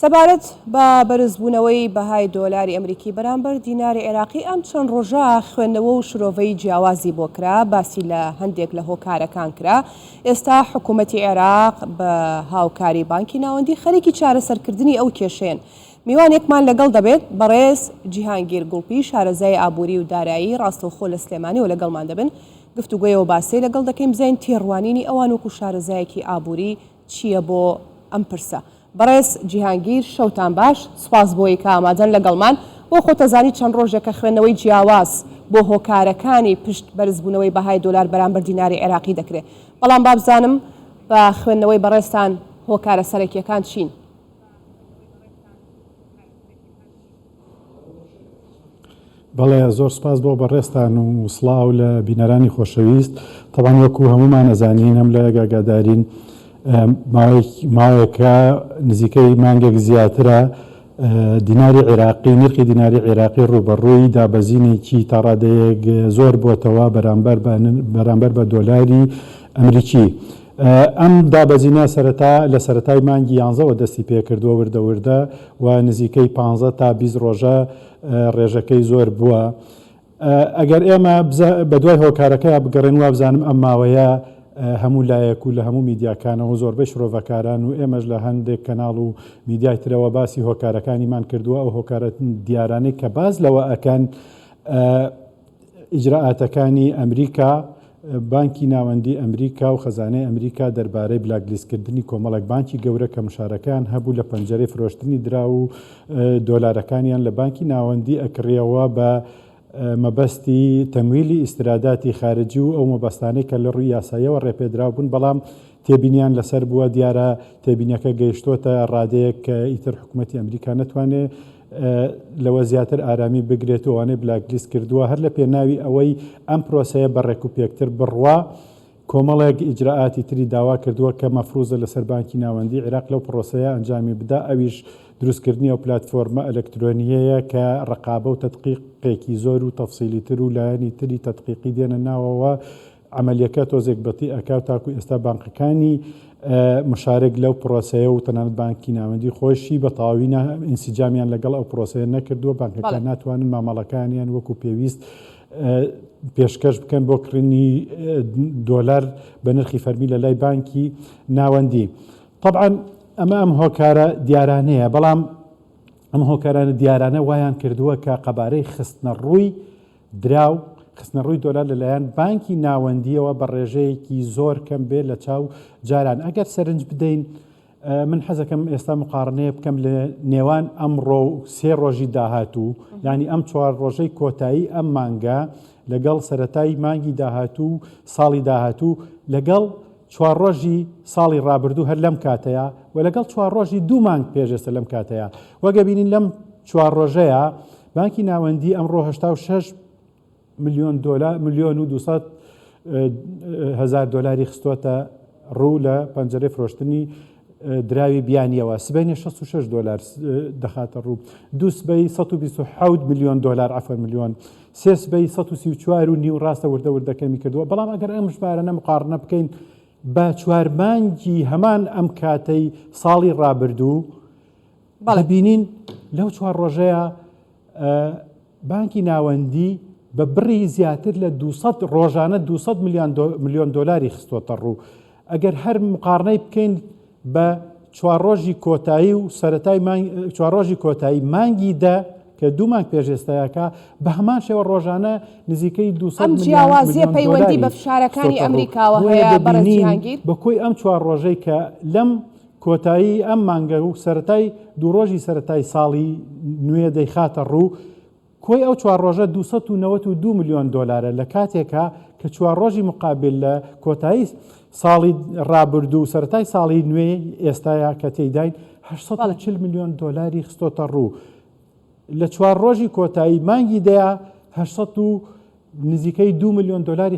سەبارەت بە بەرزبوونەوەی بەهای دۆلاری ئەمریکی بەرامبەر دیناری عێراقی ئەم چەند ڕۆژە خوێندنەوە و شرۆڤەی جیاوازی بۆ کرا، باسی لە هەندێک لە هۆکارەکان کرا، ئێستا حکوومەتی عێراق بە هاوکاری بانکی ناوەندی خەریکی چارەسەرکردنی ئەو کێشەیەن. میوانێکمان لەگەڵ دەبێت، بەڕێز جیهانگیر گوڵپی شارەزای ئابووری و دارایی ڕاستەوخۆ لە سلێمانیەوە لەگەڵمان دەبن، گفتوگۆی ئەو باسەی لەگەڵ دەکەین بزانین تێڕوانینی ئەوان وەکو شارەزایەکی ئابووری چییە بۆ ئەم پرسە. بەڕێز جیهانگیر شەوتان باش، سوپاس بۆی کە ئامادەن لەگەڵمان، بۆ خۆتەزانی چەند ڕۆژێکە خوێندنەوەی جیاواز بۆ هۆکارەکانی پشت بەرزبوونەوەی بەهای دۆلار بەرامبەر دیناری عێراقی دەکرێت، بەڵام بابزانم بە خوێندنەوەی بەڕێزتان هۆکارە سەرەکیەکان چین؟ بەڵێ زۆر سپاس بۆ بەڕێزتان و سڵاو لە بینەرانی خۆشەویست. تەبعەن وەکو هەموومان ئەزانین هەم لایەک ئاگادارین ماوەیەکە نزیکەی مانگێک زیاترە دیناری عێراقی نرخی دیناری عێراقی ڕووبەڕووی دابەزینێکی تاڕادەیەک زۆر بۆتەوە بەرامبەر بە بەرامبەر بە دۆلاری ئەمریکی. ئەم دابەزینە سەرەتا لە سەرەتای مانگی یانزەوە دەستی پێکردووە وردە وردە و نزیکەی پانزە تا 20 ڕۆژە ڕێژەکەی زۆر بووە. ئەگەر ئێمە بەدوای هۆکارەکەیا بگەڕێین وابزانم ئەم ماوەیە هەموو لایەک و لە هەموو میدیاکانەوە زۆربەی شرۆڤەکاران و ئێمەش لە هەندێک کەناڵ و میدیای ترەوە باسی هۆکارەکانیمان کردووە ئەو هۆکارە دیارانەی کە باس لەوە ئەکەن ئیجرائاتەکانی ئەمریکا، بانکی ناوەندی ئەمریکا و خەزانەی ئەمریکا دەربارەی بلاک لیستکردنی کۆمەڵێک بانکی گەورە کە مشارەکەیان هەبوو لە پەنجەرەی فرۆشتنی دراو و دۆلارەکانیان لە بانکی ناوەندی ئەکڕیەوە بە مەبەستی تەمویلی ئیستراداتی خارجی و ئەو مەبەستانەی کە لە ڕووی یاساییەوە ڕێپێدراو بوون بەڵام تێبینیان لەسەر بووە، دیارە تێبینیەکە گەیشتۆتە ڕادەیەک کە ئیتر حکومەتی ئەمریکا نەتوانێ لەوە زیاتر ئارامی بگرێت و ئەوانەی بلاک لیست کردووە هەر لە پێناوی ئەوەی ئەم پرۆسەیە بە ڕێکوپێکتر بڕوا کۆمەڵێک ئیجرائاتی تری داوا کردووە کە مەفروزە لەسەر بانکی ناوەندی عیراق لەو پرۆسەیە ئەنجامی بدا ئەویش دروستکردنی ئەو پلاتفۆرمە ئەلکترۆنیەیە کە ڕقابە و تەدقیقێکی زۆر و تەفسیلی تر و لایەنی تری تەدقیقی دێنە ناوەوە عەمەلیەکە تۆزێک بەتی ئەکا و تاکو ئێستا بانقەکانی مشارک لەو پرۆسەیە و تەنانەت بانکی ناوەندی خۆشی بە تەواوی ئینسجامیان لەگەڵ ئەو پرۆسەیە نەکردووە، بانکەکان ناتوانن مامەڵەکانیان وەکو پێویست پێشکەش بکەن بۆ کڕینی دۆلار بە نرخی فەرمی لە لای بانکی ناوەندی. تەبعەن ئەمە ئەم هۆکارە دیارانەیە، بەڵام ئەم هۆکارانە دیارانە وایان کردووە کە قەبارەی خستنەڕووی دراو، خستنەڕووی دۆلار لەلایەن بانکی ناوەندییەوە بە ڕێژەیەکی زۆر کەم بێت لە چاو جاران. ئەگەر سەرنج بدەین، من حەزەکەم ئێستا مقاڕنەیە بکەم لە نێوان ئەمڕۆ و سێ ڕۆژی داهاتوو، یانی ئەم چوار ڕۆژەی کۆتایی ئەم مانگە لەگەڵ سەرەتای مانگی داهاتوو و ساڵی داهاتوو لەگەڵ چوار ڕۆژی ساڵی ڕابردوو هەر لەم کاتەیا و لەگەڵ چوار ڕۆژی دوو مانگ پێش ئێستا لەم کاتەیا. وەک ئەبینین لەم چوار ڕۆژەیا بانکی ناوەندی ئەمڕۆ 86 ملیۆن دۆلار ملیۆن و 200 هەزار دۆلاری خستۆتە ڕوو لە پەنجەرەی فرۆشتنی دراوی بیانیەوە سبەینێ 66 دۆلار دەخاتە ڕوو دوو سبەی 127 ملیۆن دۆلار عەفوەن ملیۆن سێ سبەی 134 و نیو ڕاستە وردە وردە کەمی کردووە بەڵام ئەگەر ئەم ژمارانە مقاڕنە بکەین بە چوار مانگی هەمان ئەم کاتەی ساڵی ڕابردوو دەبینین لەو چوار ڕۆژەیە بانکی ناوەندی بە بڕی زیاتر لە 200 ڕۆژانە 200 ملیۆن دۆلاری خستۆتە ڕوو ئەگەر هەر مقارنەی بکەین بە چوار ڕۆژی کۆتایی و سەتای چوار ڕۆژی کۆتایی مانگی دە کە دوو مانگ پێش ئێستایەکە بە هەمان شێوە ڕۆژانە نزیکەی 200 ئەم جیاوازیە پەیوەندی بە فشارەکانی ئەمریکاوە هەیە بەڕێز جیهانگیر؟ بە کۆی ئەم چوار ڕۆژەی کە لەم کۆتایی ئەم مانگە و سەرەتای دوو ڕۆژی سەرەتای ساڵی نوێ دەیخاتە ڕوو، کۆی ئەو چوار ڕۆژە 292 ملیۆن دۆلارە لە کاتێکا کە چوار ڕۆژی مقابل لە کۆتایی ساڵی ڕابردوو و سەرەتای ساڵی نوێی ئێستایا کە تێیداین 840 ملیۆن دۆلاری خستۆتە ڕوو. لە چوار ڕۆژی کۆتایی مانگی دەیا 800 و نزیکەی دو ملیۆن دۆلاری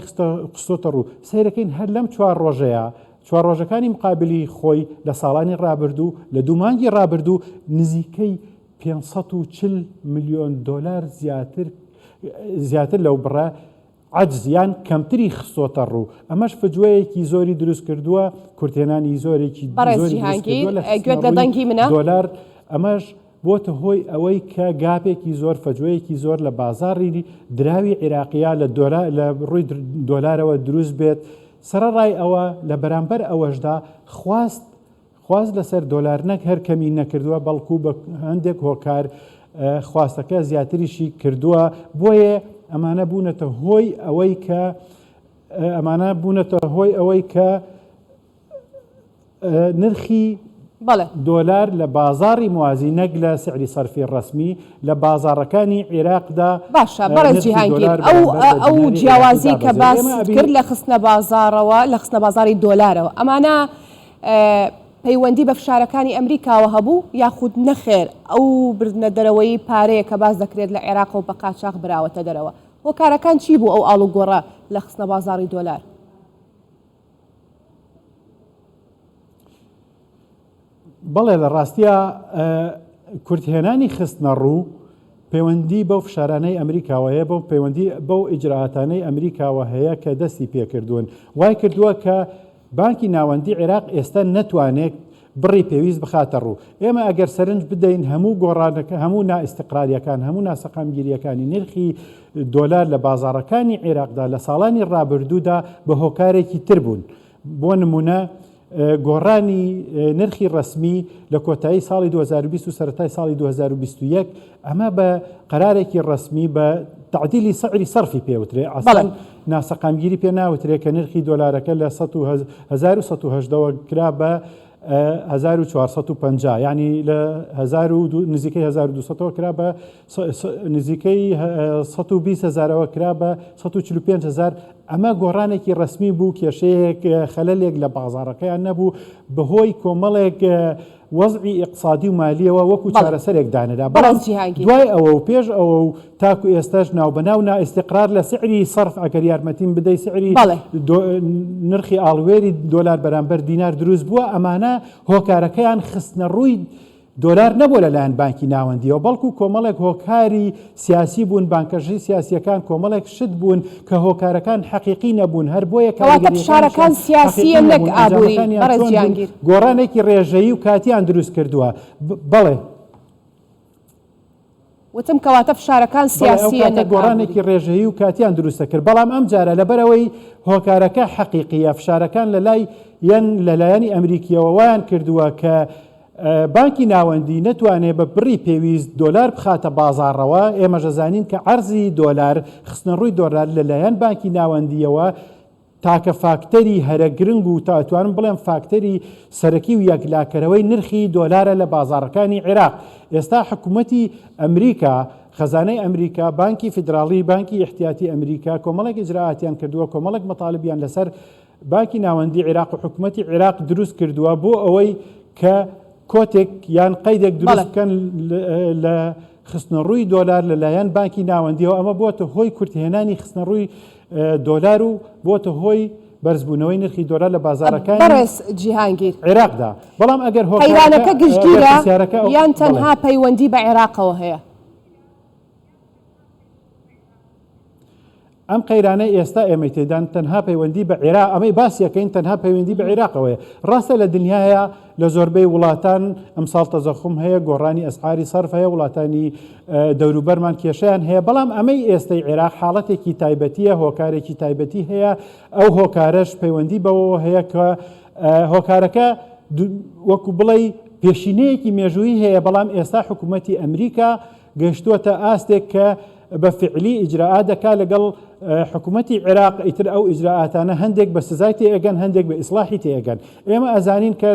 خستۆتە ڕوو. سەیرەکەین هەر لەم چوار ڕۆژەیا، چوار ڕۆژەکانی مقابلی خۆی لە ساڵانی ڕابردوو، لە دوو مانگی ڕابردوو نزیکەی 540 ملیۆن دۆلار زیاتر زیاتر لەو بڕە عەجز یان کەمتری خستۆتە ڕوو، ئەمەش فجوەیەکی زۆری دروست کردووە، کورتهێنانی زۆرێکی بەڕێز زۆری دروست جیهانگیر کردووە لە گوێت لە خستنەڕووی دەنگی منە؟ دۆلار. ئەمەش بۆتە هۆی ئەوەی کە گاپێکی زۆر، فەجوەیەکی زۆر لە بازاڕی دراوی عیراقیا لە لە ڕووی دۆلارەوە دروست بێت، سەرەڕای ئەوە لە بەرامبەر ئەوەشدا خواست خواست لەسەر دۆلار نەک هەر کەمی نەکردووە بەڵکو بە هەندێک هۆکار خواستەکە زیاتریشی کردووە، بۆیە ئەمانە بوونەتە هۆی ئەوەی کە ئەمانە بوونەتە هۆی ئەوەی کە نرخی دۆلار لە بازاڕی موازی نەک لە سعری سەرفی ڕەسمی لە بازاڕەکانی عێراقدا. باشە بەڕێز جیهانگیر ئەو ئەو جیاوازی کە باست کرد لە خستنە بازاڕەوە لە خستنە بازاڕی دۆلارەوە ئەمانە پەیوەندی بە فشارەکانی ئەمریکاوە هەبوو یاخود نەخێر ئەو بردنە دەرەوەی پارەیە کە باس دەکرێت لە عێراقەوە بە قاچاخ براوەتە دەرەوە هۆکارەکان چی بوو ئەو ئاڵوگۆڕە لە خستنە بازاڕی دۆلار؟ بەڵێ لە ڕاستیا کورتهێنانی خستنەڕوو پەیوەندی بەو فشارانەی ئەمریکاوە هەیە بەو پەیوەندی بەو ئیجرائاتانەی ئەمریکاوە هەیە کە دەستی پێکردوون وای کردووە کە بانکی ناوەندی عێراق ئێستا نەتوانێت بڕی پێویست بخاتە ڕوو. ئێمە ئەگەر سەرنج بدەین هەموو گۆڕانەکە هەموو نائیستقراریەکان هەموو ناسەقامگیریەکانی نرخی دۆلار لە بازاڕەکانی عێراقدا لە ساڵانی ڕابردوودا بە هۆکارێکی تر بوون. بۆ نمونە گۆڕانی نرخی ڕەسمی لە کۆتایی ساڵی 2020 و سەرەتای ساڵی 2021 ئەمە بە قەرارێکی ڕەسمی بە تعدیلی سعری سەرفی پێوترێ ئەسڵەن ناسەقامگیری پێ ناوترێ کە نرخی دۆلارەکە لە 1118ەوە کرا بە 1450 یعنی لە نزیکەی 1200ەوە کرا بە نزیکەی 120 هزارەوە کرا بە 145 هزار ئەمە گۆڕانێکی ڕسمی بوو کێشەیەک خەلەلێک لە بازارەکەیان نەبوو بەهۆی کۆمەڵێک وەزعی ئیقتسادی و مالیەوە وەکو چارەسەرێک دانرا، بەڵام دوای ئەوە و پێش ئەوە و تاکو ئێستاش ناوبەناو نائیستیقرار لە سعری سەرف ئەگەر یارمەتیم بدەی سعری نرخی ئاڵووێری دۆلار بەرامبەر دینار دروست بووە ئەمانە هۆکارەکەیان خستنەڕووی دۆلار نەبووە لەلایەن بانکی ناوەندیەوە بەڵکو کۆمەڵێک هۆکاری سیاسی بوون بانکەژی سیاسیەکان کۆمەڵێک شت بوون کە هۆکارەکان حەقیقی نەبوون هەر بۆیە کەواتە فشارەکان کاریگەریەکانیشیان سیاسییە حەقیقی نەک نەبوون ئابووری ئەنجامەکانیان بەڕێز چۆن بوون جیهانگیر. گۆڕانێکی ڕێژەیی و کاتیان دروست کردووە بەڵێ. وتم کەواتە فشارەکان بەڵێ ئەو سیاسییە کاتە نەک ئابووری. گۆڕانێکی ڕێژەیی و کاتیان دروست کرد بەڵام ئەم جارە لەبەرئەوەی هۆکارەکە حەقیقییە فشارەکان لەلای یەن لەلایەنی ئەمریکییەوە وایان کردووە کە بانکی ناوەندی نەتوانێ بە بڕی پێویست دۆلار بخاتە بازاڕەوە، ئێمەش ئەزانین کە عەرزی دۆلار، خستنەڕووی دۆلار لە لایەن بانکی ناوەندییەوە تاکە فاکتەری هەرە گرنگ و تا ئەتوانم بڵێم فاکتەری سەرەکی و یەکلاکەرەوەی نرخی دۆلارە لە بازاڕەکانی عێراق. ئێستا حکومەتی ئەمریکا، خەزانەی ئەمریکا، بانکی فیدراڵی، بانکی ئیحتیاتی ئەمریکا کۆمەڵێک ئیجرائاتیان کردووە، کۆمەڵێک مەتالبیان لەسەر بانکی ناوەندی عێراق و حکومەتی عێراق دروست کردووە بۆ ئەوەی کە کۆتێک یان قەیدێک دروست بکەن لە خستنەڕووی دۆلار لەلایەن بانکی ناوەندیەوە ئەمە بۆتە هۆی کورتهێنانی خستنەڕووی دۆلار و بۆتە هۆی بەرزبوونەوەی نرخی دۆلار لە بازارەکانی بەڕێز جیهانگیر عێراقدا بەڵام ئەگەر قەیرانەکە گشتگیرە یان تەنها پەیوەندی بە عێراقەوە هەیە؟ ئەم قەیرانەی ئێستا ئێمەی تێدان تەنها پەیوەندی بە عێراق ئەمەی باسی ئەکەین تەنها پەیوەندی بە عێراقەوەیە ڕاستە لە دنیایا لە زۆربەی وڵاتان ئەمساڵ تەزەخوم هەیە گۆڕانی ئەسعاری سەرف هەیە وڵاتانی دەوروبەرمان کێشیان هەیە بەڵام ئەمەی ئێستای عێراق حاڵەتێکی تایبەتیە هۆکارێکی تایبەتی هەیە ئەو هۆکارەش پەیوەندی بەوەوە هەیە کە هۆکارەکە وەکو بڵێ پێشینەیەکی مێژوویی هەیە بەڵام ئێستا حکوومەتی ئەمریکا گەیشتووەتە ئاستێک کە بە فیعلی ئیجرائات دەکات لەگەڵ حکوومەتی عێراق، ئیتر ئەو ئیجرائاتانە هەندێک بە سزای تێئەگەن، هەندێک بە ئیسڵاحی تێئەگەن. ئێمە ئەزانین کە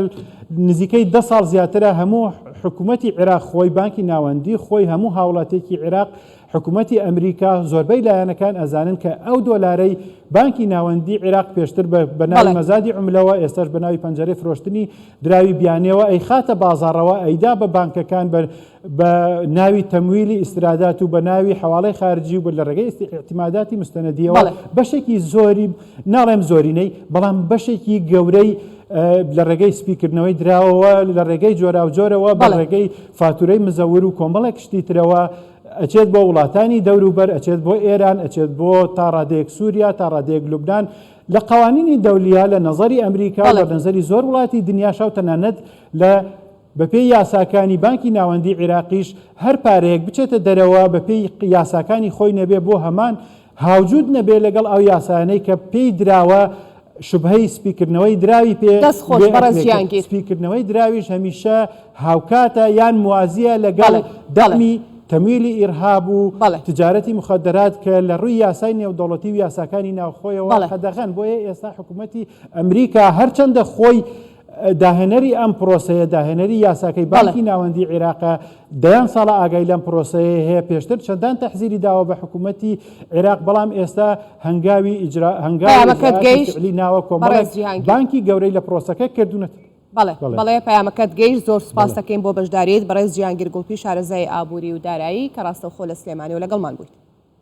نزیکەی دە ساڵ زیاترە هەموو حکوومەتی عێراق خۆی، بانکی ناوەندی خۆی، هەموو هاوڵاتیەکی عێراق، حکوومەتی ئەمریکا، زۆربەی لایەنەکان ئەزانن کە ئەو دۆلارەی بانکی ناوەندی عێراق پێشتر بە ناوی مەزادی عوملەوە، ئێستاش بە ناوی پەنجەرەی فرۆشتنی دراوی بیانیەوە ئەیخاتە بازاڕەوە، ئەیدا بە بانکەکان بە بە ناوی تەمویلی ئیسترادات و بە ناوی حەواڵەی خارجی و لە ڕێگەی ئیعتیماداتی مستەنەدیەوە بەشێکی زۆری ناڵێم زۆرینەی بەڵام بەشێکی گەورەی لە ڕێگەی سپیکردنەوەی دراوەوە لە ڕێگەی جۆراوجۆرەوە بە ڕێگەی فاتورەی مزەور و کۆمەڵێک شتی ترەوە ئەچێت بۆ وڵاتانی دەوروبەر ئەچێت بۆ ئێران ئەچێت بۆ تا ڕادەیەک سووریا تا ڕادەیەک لوبناان لە قوانینی دەولیا لە نظری ئەمریکا لە نظری زۆر وڵاتی دنیاشا و تەنانەت لە. بەپێی یاساکانی بانکی ناوەندی عیراقیش هەر پارەیەک بچێتە دەرەوە بەپێی یاساکانی خۆی نەبێ بۆ هەمان هاوجووت نەبێ لەگەڵ ئەو یاسایانەی کە پێی دراوە شوبهەی سپیکردنەوەی دراوی پێ دەست خۆش لێ بەڕێز ئەکرێ کە جیهانگیر. سپیکردنەوەی دراویش هەمیشە هاوکاتە یان موازیە لەگەڵ بەڵێ بەڵێ. دەعمی تەمویلی ئیرهاب و بەڵێ. تجارەتی موخەدەرات کە لە ڕووی یاسای نێودەوڵەتی و یاساکانی ناوخۆیەوە بەڵێ. قەدەغەن بۆیە ئێستا حکوومەتی ئەمریکا هەرچەندە خۆی داهێنەری ئەم پرۆسەیە، داهێنەری یاساکەی بەڵێ. بانکی ناوەندی عیراقە، دەیان ساڵە ئاگای لەم پرۆسەیە هەیە، پێشتر چەندان تەحزیری داوە بە حکوومەتی عیراق، بەڵام ئێستا هەنگاوی ئیجرا هەنگاوی پەیامەکەت ئیجرائاتی گەیشت فعلی ناوە، بەڕێز کۆمەڵێک جیهانگیر. بانکی گەورەی لە پرۆسەکە کردوونەتە. بەڵێ بەڵێ. بەڵێ پەیامەکەت گەیشت، زۆر سوپاست بەڵێ. دەکەین بۆ بەشداریت، بەڕێز جیهانگیر گوڵپی شارەزای ئابووری و دارایی کە ڕاستەوخۆ لە سلێمانیەوە لەگەڵمان بوویت.